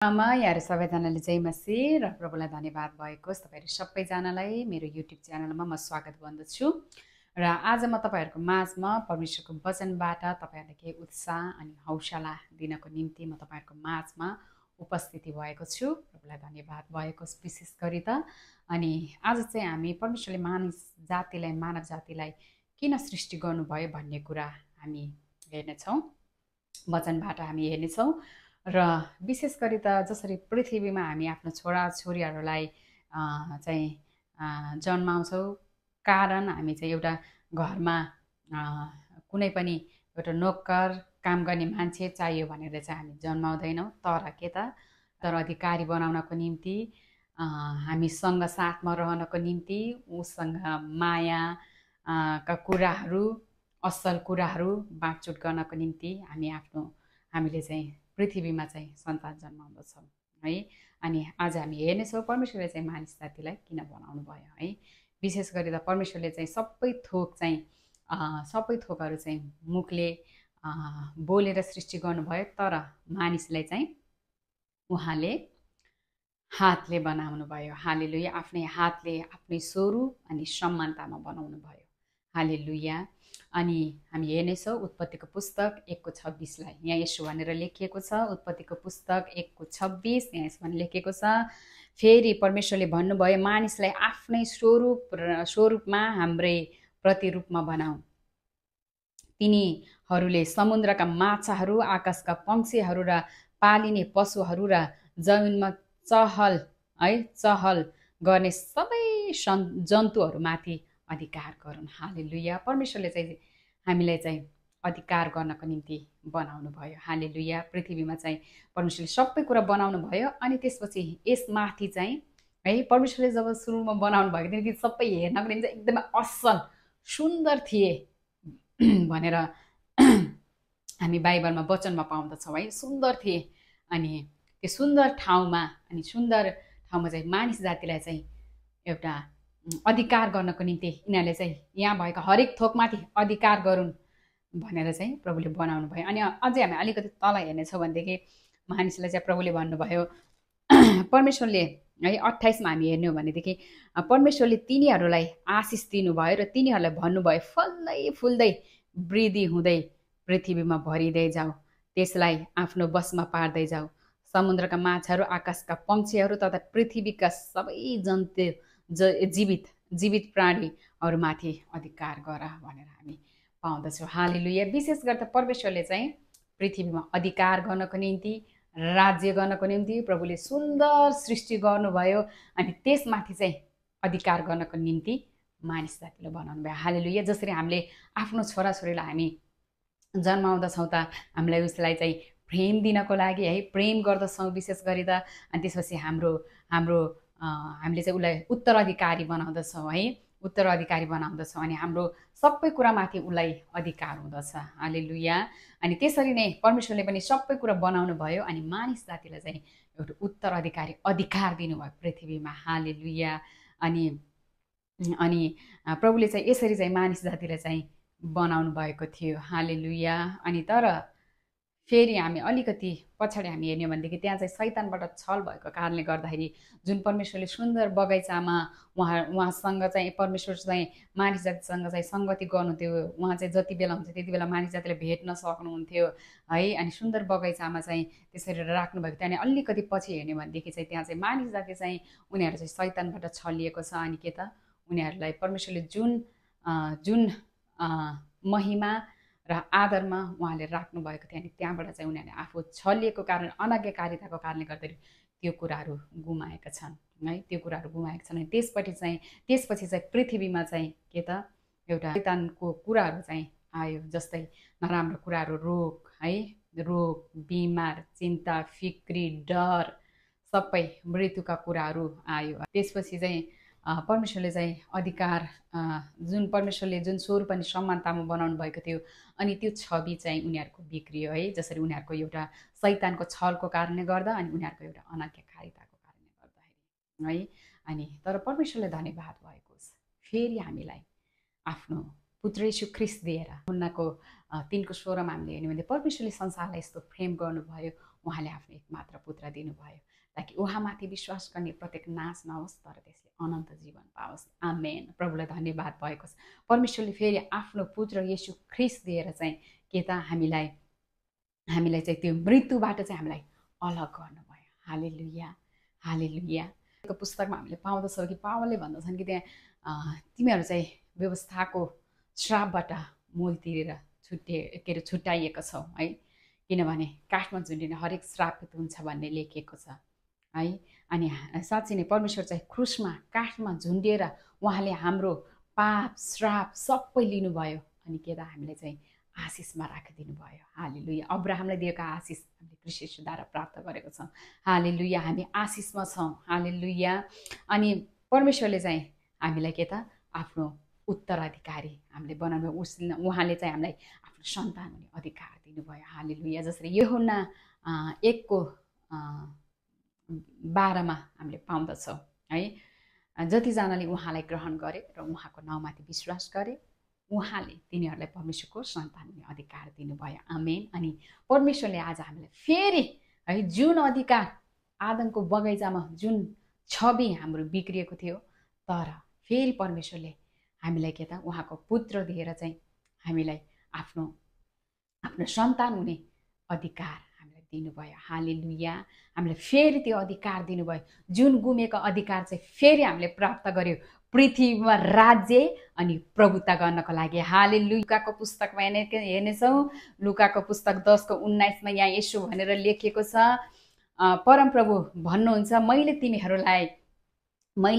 आमा यहाँहरू सबैजनाले जय मसीह र प्रभुलाई धन्यवाद भएको तपाईँहरू सबैजनालाई मेरो युट्युब च्यानलमा म स्वागत गर्दछु। र आज म तपाईँहरूको माझमा परमेश्वरको वचनबाट तपाईँहरूलाई केही उत्साह अनि हौसला दिनको निम्ति म तपाईँहरूको माझमा उपस्थिति भएको छु। प्रभुलाई धन्यवाद भएको विशेष गरी त। अनि आज चाहिँ हामी परमेश्वरले मानव जातिलाई किन सृष्टि गर्नुभयो भन्ने कुरा हामी हेर्नेछौँ, वचनबाट हामी हेर्नेछौँ। र विशेष गरी त जसरी पृथ्वीमा हामी आफ्नो छोराछोरीहरूलाई चाहिँ जन्माउँछौँ, कारण हामी चाहिँ एउटा घरमा कुनै पनि एउटा नोकर काम गर्ने मान्छे चाहियो भनेर चाहिँ हामी जन्माउँदैनौँ, तर के त उत्तराधिकारी बनाउनको निम्ति, हामीसँग साथमा रहनको निम्ति, उसँग माया का कुराहरू, असल कुराहरू बाँडचुट गर्नको निम्ति हामीले चाहिँ पृथ्वीमा चाहिँ सन्तान जन्माउँदछौँ है। अनि आज हामी हेर्नेछौँ परमेश्वरले चाहिँ मानिस जातिलाई किन बनाउनु भयो है। विशेष गरी त परमेश्वरले चाहिँ सबै थोकहरू चाहिँ मुखले बोलेर सृष्टि गर्नुभयो, तर मानिसलाई चाहिँ उहाँले हातले बनाउनु भयो। हालेलुया। आफ्नै हातले आफ्नै स्वरूप अनि समानतामा बनाउनु भयो। हालेलुया। अनि हामी हेर्नेछौँ उत्पत्तिको पुस्तक 1:26लाई। यहाँ यसो भनेर लेखिएको छ, उत्पत्तिको पुस्तक 1:26, यहाँ यसो भनेर लेखिएको छ, फेरि परमेश्वरले भन्नुभयो मानिसलाई आफ्नै स्वरूपमा हाम्रै प्रतिरूपमा बनाऊ। तिनीहरूले समुद्रका माछाहरू, आकाशका पक्षीहरू र पालिने पशुहरू र जमिनमा चहल गर्ने सबै जन्तुहरूमाथि अधिकार गरून्। हालेलुया। परमेश्वरले चाहिँ हामीलाई चाहिँ अधिकार गर्नको निम्ति बनाउनु भयो। हालेलुया। पृथ्वीमा चाहिँ परमेश्वरले सबै कुरा बनाउनु भयो। अनि त्यसपछि यसमाथि चाहिँ है परमेश्वरले जब सुरुमा बनाउनु भएको थियो ती सबै हेर्नको निम्ति एकदमै असल सुन्दर थिए भनेर हामी बाइबलमा वचनमा पाउँदछौँ है। सुन्दर थिए। अनि त्यो सुन्दर ठाउँमा चाहिँ मानिस जातिलाई चाहिँ एउटा अधिकार गर्नको निम्ति यिनीहरूले चाहिँ यहाँ भएको हरेक थोकमाथि अधिकार गरून् भनेर चाहिँ प्रभुले बनाउनु भयो। अनि अझै हामी अलिकति तल हेर्नेछौँ भनेदेखि मानिसलाई चाहिँ प्रभुले भन्नुभयो, परमेश्वरले है 28मा हामी हेर्ने हो भनेदेखि परमेश्वरले तिनीहरूलाई आशिष दिनुभयो र तिनीहरूलाई भन्नुभयो फल्दै फुल्दै वृद्धि हुँदै पृथ्वीमा भरिँदै जाऊ, त्यसलाई आफ्नो वशमा पार्दै जाऊ, समुद्रका माछाहरू, आकाशका पक्षीहरू तथा पृथ्वीका सबै जीवित प्राणीहरूमाथि अधिकार गर भनेर हामी पाउँदछौँ। हालेलुया। विशेष गरेर परमेश्वरले चाहिँ पृथ्वीमा अधिकार गर्नको निम्ति, राज्य गर्नको निम्ति प्रभुले सुन्दर सृष्टि गर्नुभयो। अनि त्यसमाथि चाहिँ अधिकार गर्नको निम्ति मानिस जातिलाई बनाउनु भयो। हालेलुया। जसरी हामीले आफ्नो छोराछोरीलाई हामी जन्माउँदछौँ त हामीलाई उसलाई चाहिँ प्रेम दिनको लागि है प्रेम गर्दछौँ विशेष गरी त। अनि त्यसपछि हामीले चाहिँ उसलाई उत्तराधिकारी बनाउँदछौँ है, उत्तराधिकारी बनाउँदछौँ। अनि हाम्रो सबै कुरामाथि उसलाई अधिकार हुँदछ। हालेलुया। अनि त्यसरी नै परमेश्वरले पनि सबै कुरा बनाउनु भयो। अनि मानिस जातिलाई चाहिँ एउटा उत्तराधिकारी अधिकार दिनुभयो पृथ्वीमा। हालेलुया। अनि प्रभुले चाहिँ यसरी चाहिँ मानिस जातिलाई चाहिँ बनाउनु भएको थियो। हालेलुया। अनि तर फेरि हामी अलिकति पछाडि हामी हेर्ने भनेदेखि त्यहाँ चाहिँ शैतानबाट छल भएको कारणले गर्दाखेरि जुन परमेश्वरले सुन्दर बगैँचामा उहाँसँग चाहिँ परमेश्वर चाहिँ मानिस जातिसँग चाहिँ सङ्गति गर्नुहुन्थ्यो। उहाँ चाहिँ जति बेला हुन्छ त्यति बेला मानिस जातिलाई भेट्न सक्नुहुन्थ्यो है। अनि सुन्दर बगैँचामा चाहिँ त्यसरी राख्नुभएको थियो। अनि अलिकति पछि हेर्ने भनेदेखि चाहिँ त्यहाँ चाहिँ मानिस जाति चाहिँ उनीहरू चाहिँ शैतानबाट छलिएको छ। अनि के त उनीहरूलाई परमेश्वरले जुन महिमा र आदरमा उहाँले राख्नुभएको थियो, अनि त्यहाँबाट चाहिँ उनीहरूले आफू छलिएको कारण, अनाज्ञाकारिताको कारणले गर्दाखेरि त्यो कुराहरू गुमाएका छन् है, त्यो कुराहरू गुमाएका छन्। अनि त्यसपछि चाहिँ पृथ्वीमा चाहिँ के त एउटा शैतानको कुराहरू चाहिँ आयो, जस्तै नराम्रो कुराहरू, रोग, बिमार, चिन्ता, फिक्री, डर, सबै मृत्युका कुराहरू आयो। त्यसपछि चाहिँ परमेश्वरले चाहिँ अधिकार परमेश्वरले जुन स्वरूप अनि समानतामा बनाउनु भएको थियो, अनि त्यो छवि चाहिँ उनीहरूको बिग्रियो है। जसरी उनीहरूको एउटा शैतानको छलको कारणले गर्दा अनि उनीहरूको एउटा अनाज्ञाकारिताको कारणले गर्दाखेरि है। अनि तर परमेश्वरले धन्यवाद भएको होस्, फेरि हामीलाई आफ्नो पुत्र येशू ख्रीष्ट दिएर 3:16मा हामीले हेर्ने भने परमेश्वरले संसारलाई यस्तो प्रेम गर्नुभयो, उहाँले आफ्नो एकमात्र पुत्र दिनुभयो ताकि उहाँमाथि विश्वास गर्ने प्रत्येक नाश नहोस् तर त्यसले अनन्त जीवन पाओस्। आमेन। प्रभुलाई धन्यवाद भएको छ। परमेश्वरले फेरि आफ्नो पुत्र येशू ख्रिस्ट दिएर चाहिँ के त हामीलाई चाहिँ त्यो मृत्युबाट चाहिँ हामीलाई अलग गर्नुभयो। हालेलुया, हालेलुया। पुस्तकमा हामीले पाउँदछौँ कि पावलले भन्दछन् कि त्यहाँ तिमीहरू चाहिँ व्यवस्थाको श्रापबाट मोल तिरेर छुट्याइएको छौ है, किनभने काठमा झुन्डिने हरेक श्रापित हुन्छ भन्ने लेखिएको छ है। अनि साँच्चै नै परमेश्वर चाहिँ क्रुसमा काठमा झुन्डिएर उहाँले हाम्रो पाप श्राप सबै लिनुभयो अनि के त हामीले चाहिँ आशिषमा राखिदिनु भयो। हालेलुया। अब्राहमलाई दिएको आशिष हामीले ख्रीष्ट येशूद्वारा प्राप्त गरेको छौँ। हालेलुया। हामी आशिषमा छौँ। हालेलुया। अनि परमेश्वरले चाहिँ हामीलाई के त आफ्नो उत्तराधिकारी हामीले बनाउनु उहाँले चाहिँ हामीलाई आफ्नो सन्तान हुने अधिकार दिनुभयो। हालेलुया। जसरी यूहन्ना 1:12 हामीले पाउँदछौँ है, जतिजनाले उहाँलाई ग्रहण गरे र उहाँको नाउँमाथि विश्वास गरे उहाँले तिनीहरूलाई परमेश्वरको सन्तान हुने अधिकार दिनुभयो। आमेन। अनि परमेश्वरले आज हामीलाई फेरि है जुन अधिकार आदमको बगैँचामा जुन छवि हाम्रो बिग्रिएको थियो तर फेरि परमेश्वरले हामीलाई के त उहाँको पुत्र दिएर चाहिँ हामीलाई आफ्नो सन्तान हुने अधिकार हामीलाई दिनुभयो। हालेलुया। हामीलाई फेरि त्यो अधिकार दिनुभयो। जुन गुमेको अधिकार चाहिँ फेरि हामीले प्राप्त गर्यो पृथ्वीमा राज्य अनि प्रभुता गर्नको लागि। हालेलुया। लुकाको पुस्तकमा हेर्नेछौँ, लुकाको पुस्तक 10:19 यहाँ यसो भनेर लेखिएको छ, परमप्रभु भन्नुहुन्छ, मैले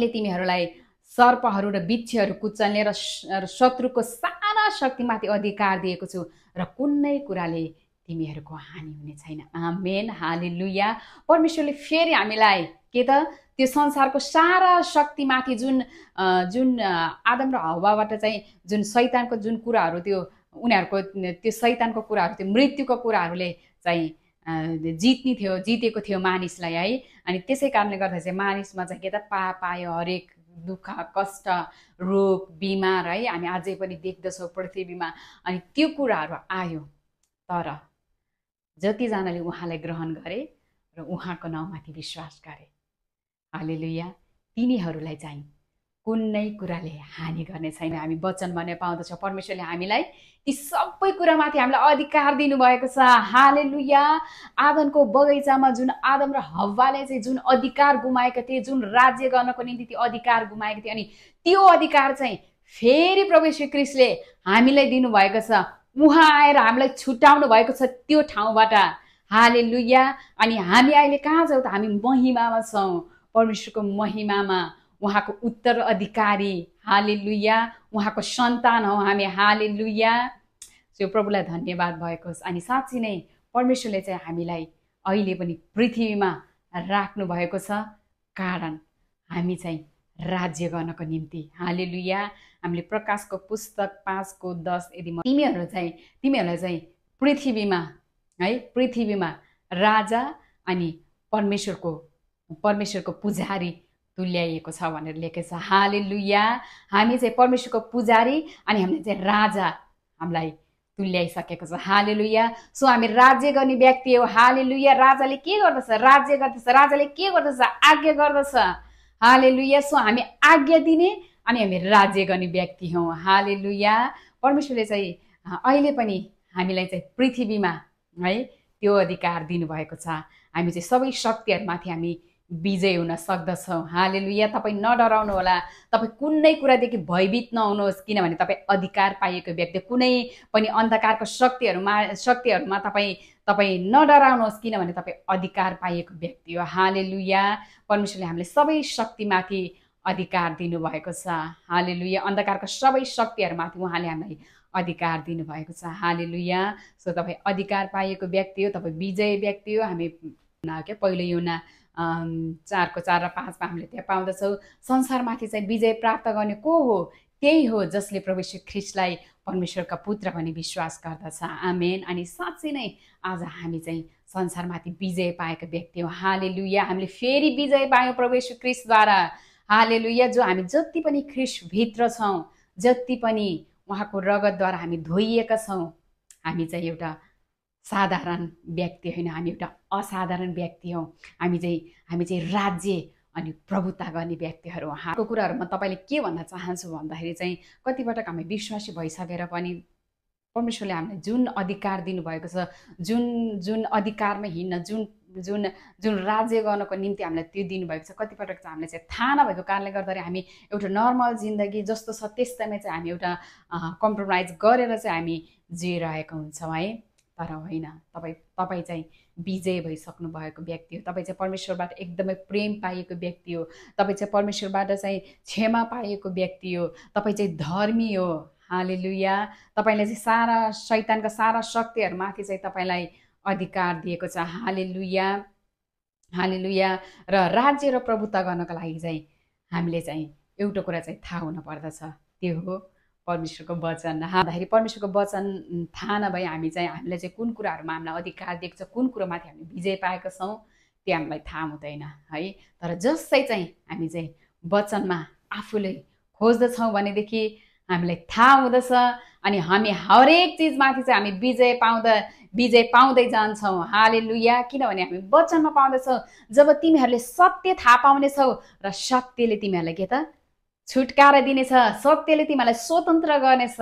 तिमीहरूलाई सर्पहरू र बिच्छीहरू कुचल्ने र शत्रुको सारा शक्तिमाथि अधिकार दिएको छु र कुनै कुराले तिमीहरूको हानि हुने छैन। आमेन। हालेलुया। परमेश्वरले फेरि हामीलाई के त त्यो संसारको सारा शक्तिमाथि जुन आदम र हव्वाबाट चाहिँ जुन शैतानको जुन कुराहरू त्यो उनीहरूको त्यो शैतानको कुराहरू त्यो मृत्युको कुराहरूले चाहिँ जितेको थियो मानिसलाई है। अनि त्यसै कारणले गर्दा चाहिँ मानिसमा चाहिँ के त पाप आयो, हरेक दुःख कष्ट रोग बिमार है हामी अझै पनि देख्दछौँ पृथ्वीमा। अनि त्यो कुराहरू आयो तर जतिजनाले उहाँलाई ग्रहण गरे र उहाँको नाउँमाथि विश्वास गरे हालेलुया तिनीहरूलाई चाहिँ कुनै कुराले हानि गर्ने छैन। हामी वचन भने पाउँदछौँ परमेश्वरले हामीलाई ती सबै कुरामाथि हामीलाई अधिकार दिनुभएको छ। हालेलुया। आदमको बगैँचामा जुन आदम र हव्वाले चाहिँ जुन अधिकार गुमाएका थिए, जुन राज्य गर्नको निम्ति त्यो अधिकार गुमाएका थिए, अनि त्यो अधिकार चाहिँ फेरि प्रभु येशू ख्रीष्टले हामीलाई दिनुभएको छ। उहाँ आएर हामीलाई छुटाउनु भएको छ त्यो ठाउँबाट। हालेलुया। अनि हामी अहिले कहाँ छौँ त? हामी महिमामा छौँ, परमेश्वरको महिमामा, उहाँको उत्तराधिकारी। हालेलुया। उहाँको सन्तान हौ हामी। हालेलुया। त्यो प्रभुलाई धन्यवाद भएको छ। अनि साँच्चै नै परमेश्वरले चाहिँ हामीलाई अहिले पनि पृथ्वीमा राख्नु भएको छ कारण हामी चाहिँ राज्य गर्नको निम्ति। हालेलुया। हामीले प्रकाशको पुस्तक 5:10 यदि तिमीहरूलाई चाहिँ पृथ्वीमा राजा अनि परमेश्वरको पुजारी तुल्याइएको छ भनेर लेखेको छ। हालेलुया। हामी चाहिँ परमेश्वरको पुजारी अनि हामीले चाहिँ राजा हामीलाई तुल्याइसकेको छ। हालेलुया। सो हामी राज्य गर्ने व्यक्ति हो। हालेलुया। राजाले के गर्दछ? राज्य गर्दछ। राजाले के गर्दछ? आज्ञा गर्दछ। हालेलुया। सो हामी आज्ञा दिने अनि हामी राज्य गर्ने व्यक्ति हौँ। हालेलुया। परमेश्वरले चाहिँ अहिले पनि हामीलाई चाहिँ पृथ्वीमा है त्यो अधिकार दिनुभएको छ। हामी चाहिँ सबै शक्तिहरूमाथि हामी विजय हुन सक्दछौँ। हालेलुया। तपाईँ नडराउनु होला, तपाईँ कुनै कुरादेखि भयभीत नहुनुहोस्, किनभने तपाईँ अधिकार पाइएको व्यक्ति। कुनै पनि अन्धकारको शक्तिहरूमा तपाईँ नडराउनुहोस्, किनभने तपाईँ अधिकार पाइएको व्यक्ति हो। हालेलुया। परमेश्वरले हामीले सबै शक्तिमाथि अधिकार दिनुभएको छ। हालेलुया। अन्धकारको सबै शक्तिहरूमाथि उहाँले हामीलाई अधिकार दिनुभएको छ। हालेलुया। सो तपाईँ अधिकार पाइएको व्यक्ति हो, तपाईँ विजय व्यक्ति हो। हामी पहिलो यूहन्ना 4:4 र 5 हामीले त्यहाँ पाउँदछौँ, संसारमाथि चाहिँ विजय प्राप्त गर्ने को हो? त्यही हो जसले प्रभु येशू ख्रीष्टलाई परमेश्वरका पुत्र भनी विश्वास गर्दछ। आमेन। अनि साँच्चै नै आज हामी चाहिँ संसारमाथि विजय पाएको व्यक्ति हो। हालेलुया। हामीले फेरि विजय पायौँ प्रभु येशू ख्रीष्टद्वारा। हालेलुया। जो हामी जति पनि ख्रीष्टभित्र छौँ, जति पनि उहाँको रगतद्वारा हामी धोइएका छौँ, हामी चाहिँ एउटा साधारण व्यक्ति होइन, हामी एउटा असाधारण व्यक्ति हौँ। हामी चाहिँ राज्य अनि प्रभुता गर्ने व्यक्तिहरू हौँ। हाको कुराहरू म तपाईँले के भन्न चाहन्छु भन्दाखेरि चाहिँ कतिपटक हामी विश्वासी भइसकेर पनि परमेश्वरले हामीलाई जुन अधिकार दिनुभएको छ, जुन अधिकारमा हिँड्न, जुन जुन राज्य गर्नको निम्ति हामीलाई त्यो दिनुभएको छ, कतिपटक चाहिँ हामीलाई चाहिँ थाहा नभएको कारणले गर्दाखेरि हामी एउटा नर्मल जिन्दगी जस्तो छ त्यस्तैमा चाहिँ हामी एउटा कम्प्रोमाइज गरेर चाहिँ हामी जिइरहेका हुन्छौँ है। तर होइन, तपाईँ चाहिँ विजय भइसक्नु भएको व्यक्ति हो। तपाईँ चाहिँ परमेश्वरबाट एकदमै प्रेम पाएको व्यक्ति हो। तपाईँ चाहिँ परमेश्वरबाट चाहिँ क्षमा पाएको व्यक्ति हो। तपाईँ चाहिँ धर्मी हो। हालेलुया। तपाईँले चाहिँ सारा शैतानका सारा शक्तिहरूमाथि चाहिँ तपाईँलाई अधिकार दिएको छ। हालेलुया, हालेलुया। र राज्य र प्रभुता गर्नको लागि चाहिँ हामीले चाहिँ एउटा कुरा चाहिँ थाहा हुनुपर्दछ, त्यो हो परमेश्वरको वचन। भन्दाखेरि परमेश्वरको वचन थाहा नभए हामीलाई चाहिँ कुन कुराहरूमा हामीलाई अधिकार दिएको छ, कुन कुरोमाथि हामी विजय पाएका छौँ त्यो हामीलाई थाहा हुँदैन है। तर जसै चाहिँ हामी चाहिँ वचनमा आफूले खोज्दछौँ भनेदेखि हामीलाई थाहा हुँदछ अनि हामी हरेक चिजमाथि चाहिँ हामी विजय पाउँदै जान्छौँ। हालेलुया। किनभने हामी वचनमा पाउँदछौँ। जब तिमीहरूले सत्य थाहा पाउनेछौ र सत्यले तिमीहरूलाई के त छुटकारा दिनेछ, सत्यले तिमीलाई स्वतन्त्र गर्नेछ।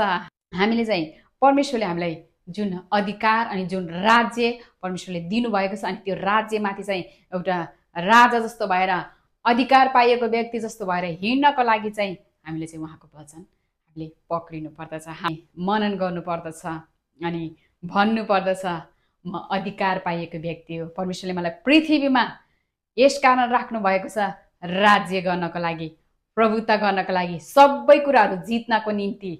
हामीले चाहिँ परमेश्वरले हामीलाई जुन अधिकार अनि जुन राज्य परमेश्वरले दिनुभएको छ अनि त्यो राज्यमाथि चाहिँ एउटा राजा जस्तो भएर, अधिकार पाइएको व्यक्ति जस्तो भएर हिँड्नको लागि चाहिँ हामीले चाहिँ उहाँको वचन हामीले पक्रिनु पर्दछ, मनन गर्नु पर्दछ अनि भन्नु पर्दछ म अधिकार पाइएको व्यक्ति हो। परमेश्वरले मलाई पृथ्वीमा यस कारण राख्नु भएको छ राज्य गर्नको लागि, प्रभुता गर्नको लागि, सबै कुराहरू जित्नको निम्ति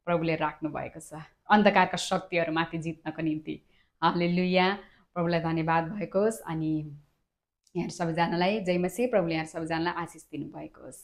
प्रभुले राख्नु भएको छ, अन्धकारका शक्तिहरूमाथि जित्नको निम्ति। हालेलुया। प्रभुलाई धन्यवाद भएको होस्। अनि यहाँ सबैजनालाई जय मसीह। प्रभुले यहाँ सबैजनालाई आशिष दिनुभएको होस्।